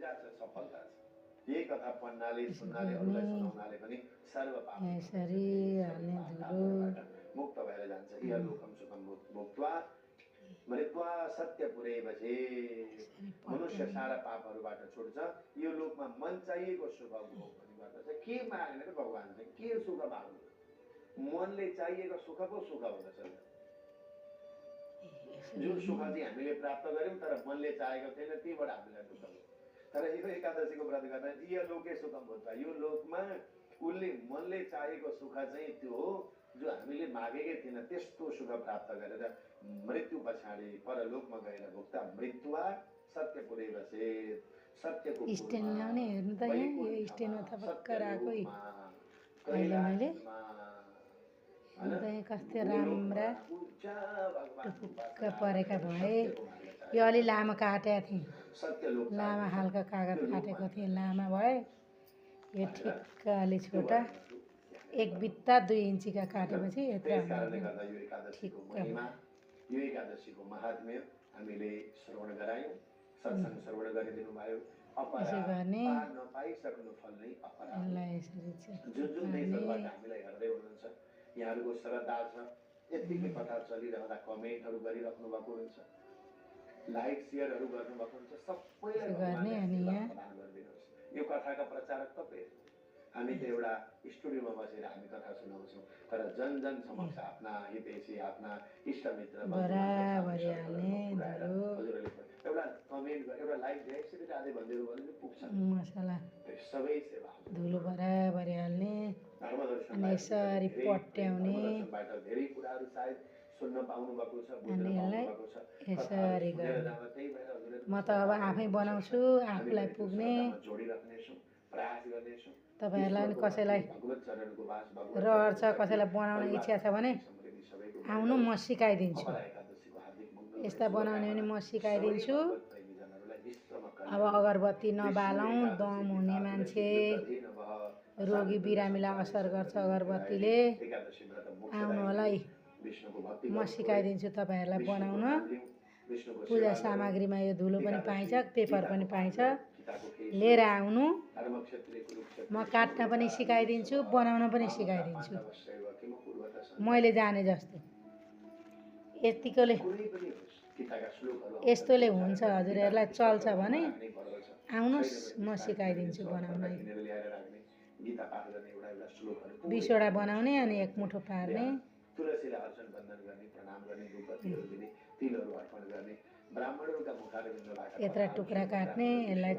तरिका छ, सफलता छ। यही कथा पढ्नाले सुन्नाले अरूलाई सुनाउनाले पनि सर्व पाप यसरी हाल्ने धुलो मुक्त भएर जान्छ। इह लोकम सुखम भोक्त्वा मृत्वा सत्य पुरेपछि मनुष्य सारा पापहरूबाट छुट्छ। यो लोकमा मन चाहिएको सुख भोग पनि गर्दछ। के माग्ने त भगवान चाहिँ के सुख माग्नु? मनले चाहिएको सुख पो सुख हुँदछ। जुन सुख चाहिँ हामीले प्राप्त गर्यौं तर मनले चाहेको थिएन त्यहीबाट हामीलाई दुःख भयो। तर यो एकादशीको व्रत गर्दा यो लोके सुखम भोक्त्वा, यो लोकमा उसले मनले चाहेको सुख चाहिँ त्यो हो जो हामीले मागेकै थिएन त्यस्तो सुख प्राप्त गरेर मृत्यु पछाडि परलोकमा गएर भोक्ता मृत्युवा सत्य पुरेपछि सत्यको स्ट्यान्ड ल्याउने हेर्नु त यहाँ यो स्ट्यान्डमा थपक्क राखेको अहिले मैले हेर्नु त यहाँ कस्तो राम्रा टुपुक्क परेका भए। यो अलि लामो काटेको थिएँ, लामा खालको कागज काटेको थिएँ, लामा भए। यो ठिक्क अलि छोटा 1 बित्ता 2 इन्चीका काटेपछि यत्रो ठिक्क। यो एकादशीको महात्म्य हामीले श्रवण गरायौं, सत्संग श्रवण गरिदिनु भयो। यसो गर्ने नपाइसक्नु फल नै अपराध। यसलाई यसरी जुन जुन देशहरूबाट हामीलाई हेर्दै हुनुहुन्छ यहाँहरूको श्रद्धा छ। यतिकै कथा चलिरहँदा कमेन्टहरू गरिराख्नु भएको हुन्छ, लाइक सेयरहरू गर्नुभएको हुन्छ। सबैलाई गर्ने अनि यहाँ यो कथाका प्रचारक तपाईँ। हामी त एउटा स्टुडियोमा बसेर हामी कथा सुनाउँछौँ तर जन जन समक्ष आफ्ना हितैषी आफ्ना इष्टमित्र बराबरी हाल्ने हजुरहरूले एउटा कमेन्ट एउटा लाइक यसरी राधे भनिदिनु भने पुग्छ। मसला सबै सेवा धुलो बराबरी हाल्ने अनि यसरी पट्याउने धेरै कुराहरू सायद सुन्न पाउनु भएको छ, अनि यसलाई यसरी गर्ने। म त अब आफै बनाउँछु, आफूलाई पुग्ने। तपाईहरुलाई पनि कसैलाई रहर छ, कसैलाई बनाउने इच्छा छ भने आउनु, म सिकाइदिन्छु। यस्ता बनाउने पनि म सिकाइदिन्छु। अब अगरबत्ती नबालौँ, दम हुने मान्छे, रोगी बिरामीलाई असर गर्छ अगरबत्तीले, आउनु होला है, म सिकाइदिन्छु तपाईहरुलाई बनाउन। पूजा सामग्रीमा यो धुलो पनि पाइन्छ, पेपर पनि पाइन्छ, लिएर आउनु। म काट्न पनि सिकाइदिन्छु, बनाउन पनि सिकाइदिन्छु, मैले जाने जस्तो। यतिकोले यस्तोले हुन्छ, हजुरहरूलाई चल्छ भने आउनुस्, म सिकाइदिन्छु बनाउन। 20 वटा बनाउने अनि 1 मुठो पार्ने। यत्रा टुक्रा काट्ने, यसलाई